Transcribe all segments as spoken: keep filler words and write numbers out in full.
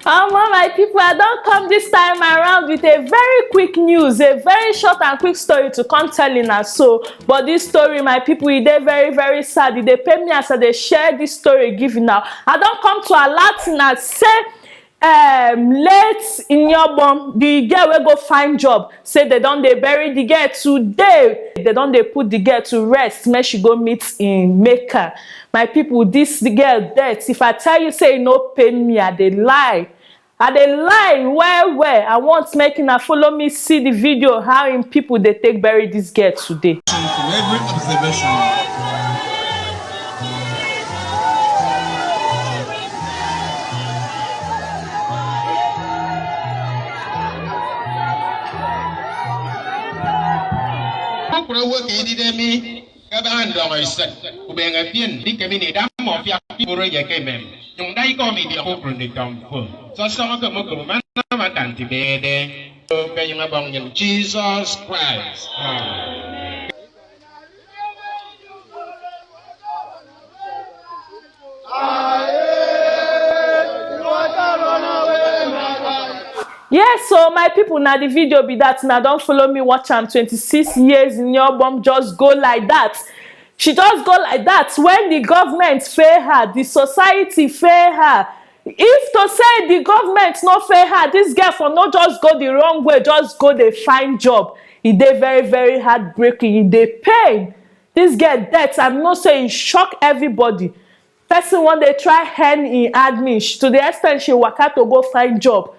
Omo, my people, I don come this time around with a very quick news, a very short and quick story to come tell una so. But this story, my people, e dey very, very sad. E dey pain me as I dey share this story give una. I don come to alert una say, um, late Inyobom, the girl wey go find job, say they don dey bury the girl today. They don dey put the girl to rest, make she go meet im maker. My people, this girl death, if I tell you say e no pain me, I dey lie. I dey lie well well. I want make una follow me see the video how im people dey take bury this girl today. From every observation. Kukura wo ke di de mi. Kaba ndong isen. Kubenge pien di kemi ni dam mo fia piburo ye kemem. Nyung dai ko mi di ko prun di tong ko. So so mo ko mo ko man na ma kan ti bede. So ke yung abong yung Jesus Christ. Ah. Yes, so my people, na the video be that. Now don't follow me, watch am. Twenty-six years in your bomb just go like that. She just go like that. When the government fail her, the society fail her. If to say the government no fail her, this girl for no just go the wrong way, just go dey find job. E dey very, very heartbreaking. E dey pain. This girl death, I know say e shock everybody. Person wan dey try hand in admin sh-, to the extent she waka to go find job.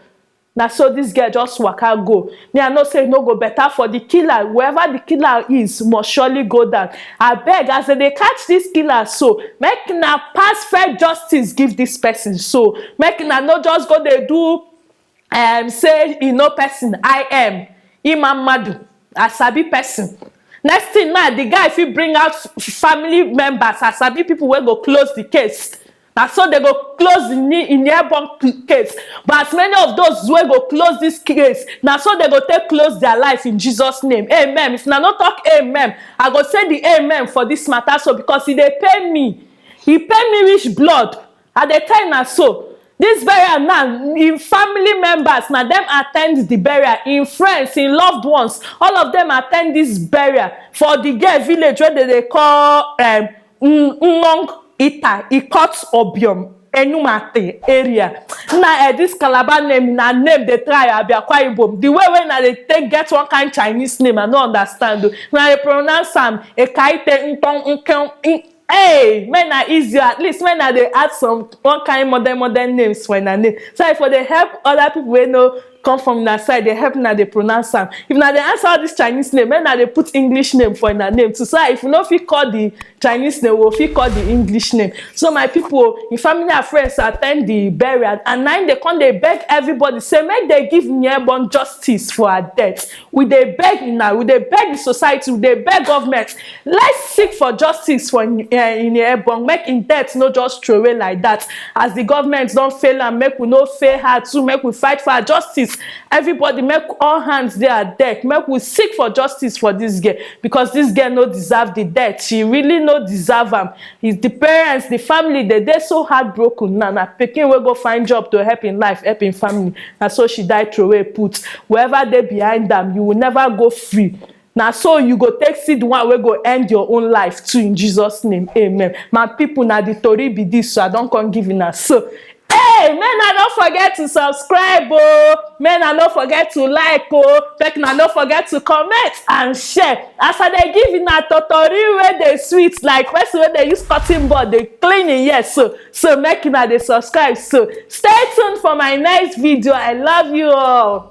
Na so this girl just waka go. Me, I know say e no go better for the killer. Wherever the killer is, must surely go down. I beg, as they dey catch this killer, so make na pass fair justice give this person. So make na no just go dey do, um, say e no person. I am Imam Madu. I sabi person. Next thing now, the guy fit bring out f-, family members. I sabi people wey go close the case. Na so they go close the ni-, in Yebon case. But as many of those wey go close this case, na so they go take close their life in Jesus' name. Amen. If na no talk amen, I go say the amen for this matter so, because e dey pain me. E pain me reach blood. I dey tell na so. This burial now, im family members, na dem attend the burial. Im friends, im loved ones, all of them attend this burial for the girl village wey they dey call, um, N-, Nong Ita, Ikot Obiom, Enumate area. Na, eh, this Calabar name, na name they try Abia Akwa Ibom. The way when na they take get one kind Chinese name, I no understand o. Na they pronounce am Ekaite Ntong Nkeng, N-, hey, men are easier. At least men are they add some one kind modern, modern names for na name. So if they help other people wey no come from that side, they help na they pronounce am. If na they answer all this Chinese name, men are they put English name for na name too. So if you no fit call the Chinese name, we fit call the English name. So my people, im family and friends attend the burial, and now they come dey beg everybody say make they give Nyebon justice for her death. We dey beg now, we dey beg the society, we dey beg government. Let's seek for justice for, uh, in Ebong. Make im death no just throw away like that. As the government don fail am, make we no fail her too. Make we fight for her justice. Everybody, make all hands dey her deck. Make we seek for justice for this girl, because this girl no deserve the death. She really no deserve am. Is the parents, the family, they dey so heartbroken now. Na pikin wey go find job to help in life, help in family. Na so she die throway put. Whoever dey behind am, you will never go free. Na so you go take see the one wey go end your own life too, in Jesus' name. Amen. My people, na the tori be this, so I don come give una. So, hey, men, I don't forget to subscribe, oh. Men, I don't forget to like, oh. Make una no forget to comment and share. As I dey give una totori wey dey sweet, like person wey dey use cotton bud dey clean im ear, so, so make una dey subscribe. So stay tuned for my next video. I love you all.